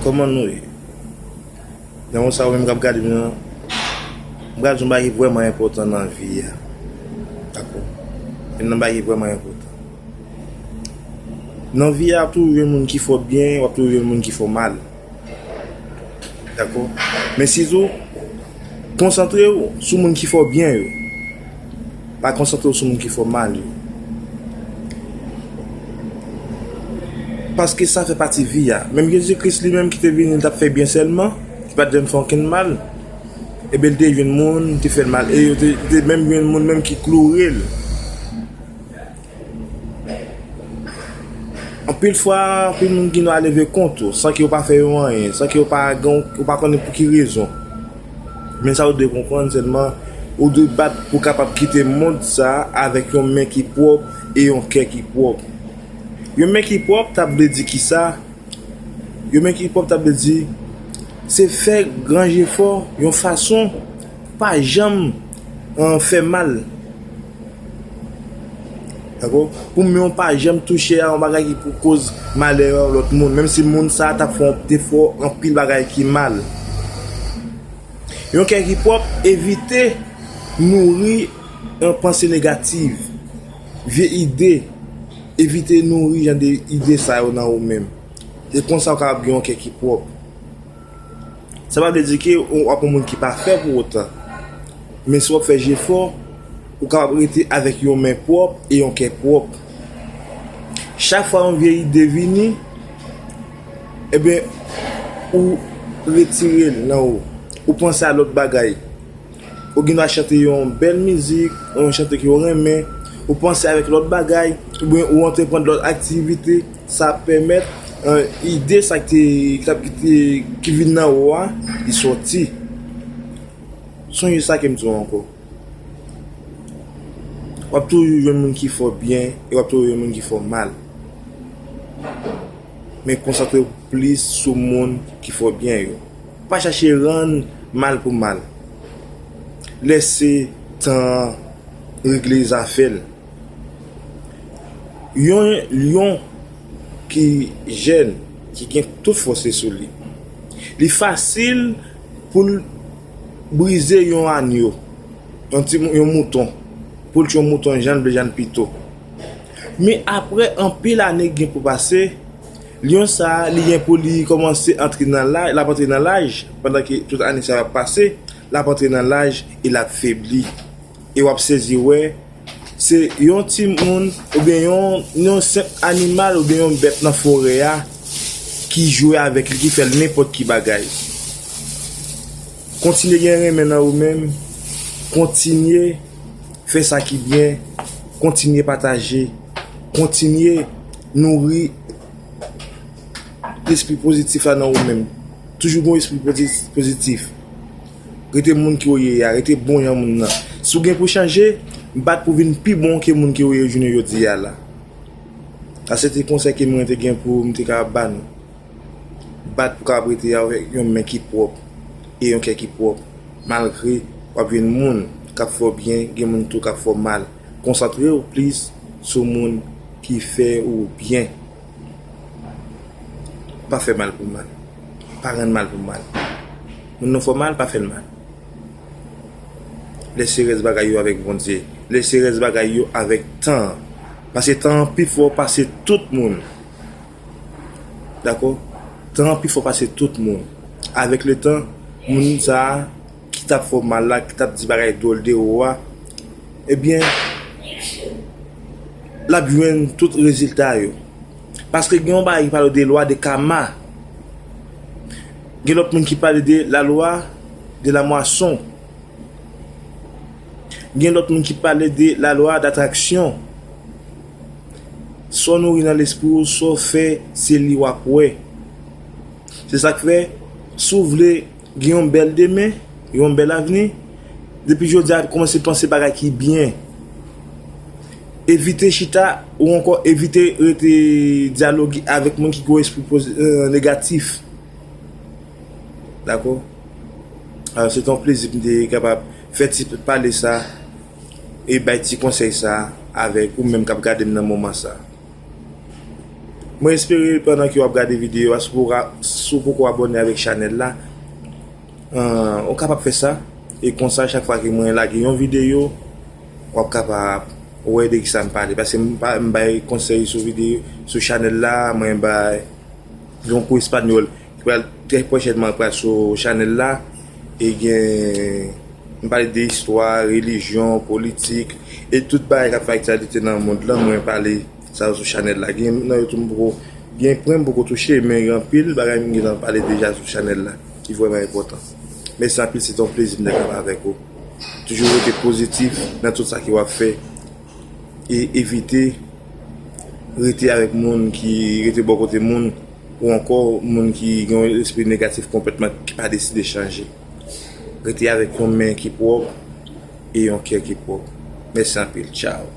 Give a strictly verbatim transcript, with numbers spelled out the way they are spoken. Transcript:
Kòman nou ye? Nan moman sa, ou menm k ap gade m nan, m pral di yon bagay ki vrèman enpòtan nan vi a. Dakò? Youn nan bagay ki vrèman enpòtan. Nan vi a, w ap toujou jwenn moun ki fè w byen, w ap toujou jwenn moun ki fè w mal. Dakò? Men sitou, konsantre w sou moun ki fè w byen yo. Pa konsantre w sou moun ki fè w mal yo. Paske sa fè pati vi a. Menm Jezi Kris li menm ki te vini, li t ap fè byen sèlman, li pa t janm fè okenn mal. Ebyen, li te jwenn moun, li te fè l mal. E yo te, li te menm jwenn moun menm ki kloure l. Anpil fwa, anpil moun gen dwa leve kont ou, san ke yo pa fè yo anyen, san ke yo pa gen, yo pa konnen pou ki rezon. Men sa ou dwe konprann sèlman, ou dwe bat pou w kapab kite mond sa a avèk yon men ki pwòp e yon kè ki pwòp. Yon men ki pwòp, ta vle di kisa? Yon men ki pwòp, ta vle di, se fè gran jefò yon fason pou pa janm, eh, fè mal. Dakò? Pou men w pa janm touche a yon bagay ki pou koz malè a lòt moun, menm si moun sa a t ap fè, te fè w anpil bagay ki mal. Yon kè ki pwòp, evite nouri yon panse negatif, vye ide, evite nouri jan de ide sa yo nan ou menm. E konsa w kapab gen yon kè ki pwòp. Sa pa vle di ke w ap yon moun ki pafè pou otan. Men si w ap fè jefò, ou kapab rete avèk yon men pwòp e yon kè pwòp. Chak fwa yon vye ide vini, ebyen, ou retire l nan ou. Ou panse a lòt bagay. Ou gen dwa chante yon bèl mizik, yon chante ke w renmen, ou panse avèk lòt bagay, oubyen ou antreprann lòt aktivite, sa ap pèmèt, eh, ide sa ki te, ki t ap, ki te, ki vin nan ou a, li sòti. Sonje sa ke m di w ankò. W ap toujou jwenn moun ki fè w byen e w ap toujou jwenn moun ki fè w mal. Men konsantre w plis sou moun ki fè w byen yo. Pa chache rann mal pou mal. Lèse tan an regle zafè l. Yon lyon ki jèn, ki gen tout fòs sou li. Li fasil pou l brize yon anyo, yon ti mou-, yon mouton, pou l tchwe yon mouton jan l vle, jan l pito. Men apre anpil ane ki gen pou pase, lyon sa a, li gen pou li kòmanse antre nan laj, l ap antre nan laj, pandan ke tout ane sa yo ap pase, l ap antre nan laj e l ap febli. E w ap sezi wè, se yon timoun, oubyen yon, yon senp animal, oubyen yon bèt nan forè a, ki jwe avèk li, ki fè l nenpòt ki bagay. Kontinye gen renmen nan ou menm, kontinye fè sa ki byen, kontinye pataje, kontinye nouri lespri pozitif la nan ou menm. Toujou gen yon espri pozi-, pozitif. Rete moun ke w ye a, rete bon jan moun nan. Si w gen pou chanje, bat pou vin pi bon ke moun ke w ye jounen jodi a la. Sa se te konsèy ke mwen te gen pou m te ka ba nou. Bat pou kapab rete avèk yon men ki pwòp e yon kè ki pwòp. Malgre w ap jwenn moun k ap fè w byen, gen moun tou k ap fè w mal. Konsantre w plis sou moun ki fè ou byen. Pa fè mal pou mal. Pa rann mal pou mal. Moun nan fè w mal, pa fè l mal. Lèse rès bagay yo avèk Bondye. Lèse rès bagay yo avèk tan an. Paske tan an pi fò pase tout moun. Dakò? Tan an pi fò pase tout moun. Avèk letan, moun sa a ki t ap fè w mal la, ki t ap di bagay dwòl de ou a, ebyen, l ap jwenn tout rezilta yo. Paske gen yon bagay ki pale de lwa de kama. Gen lòt moun ki pale de la lwa de la mwason. Gen lòt moun ki pale de la lwa datraksyon. Sa w nouri nan lespri w, sa w fè, se li w ap wè. Se sa k fè, si w vle gen yon bèl demen, yon bèl avni, depi jodi a, kòmanse panse bagay ki byen. Evite chita ou ankò evite rete dyaloge avèk moun ki gen espri pozi-, eh, negatif. Dakò? Alò, se te yon plezi pou m te kapab fè ti pale sa e bay ti konsèy sa avèk ou menm k ap gade m nan moman sa. Mwen espere pandan ke w ap gade videyo a, si w poko, si w poko abòne avèk chanèl la, an, ou kapab fè sa. E konsa, chak fwa ke mwen lage yon videyo, w ap kapab wè de kisa m pale. Paske m pa, m bay konsèy sou videyo, sou chanèl la, mwen bay yon kou espanyòl ki pral trè pwochènman pral sou chanèl la. E gen, m pale de istwa, relijyon, politik, e tout bagay k ap fè aktyalite nan mond lan, mwen pale sa yo sou chanèl la. Gen nan yo tou m poko, gen pwen m poko touche, men gen anpil bagay m gentan pale deja sou chanèl la ki vrèman enpòtan. Mèsi anpil, se te yon plezi m te kapab avèk ou. Toujou rete pozitif nan tout sa ke w ap fè e evite rete avèk moun ki rete bò kote moun, ou ankò moun ki gen yon lespri negatif konplètman, ki pa deside chanje. Rete avèk yon men ki pwòp e yon kè ki pwòp. Mèsi anpil. Tchao.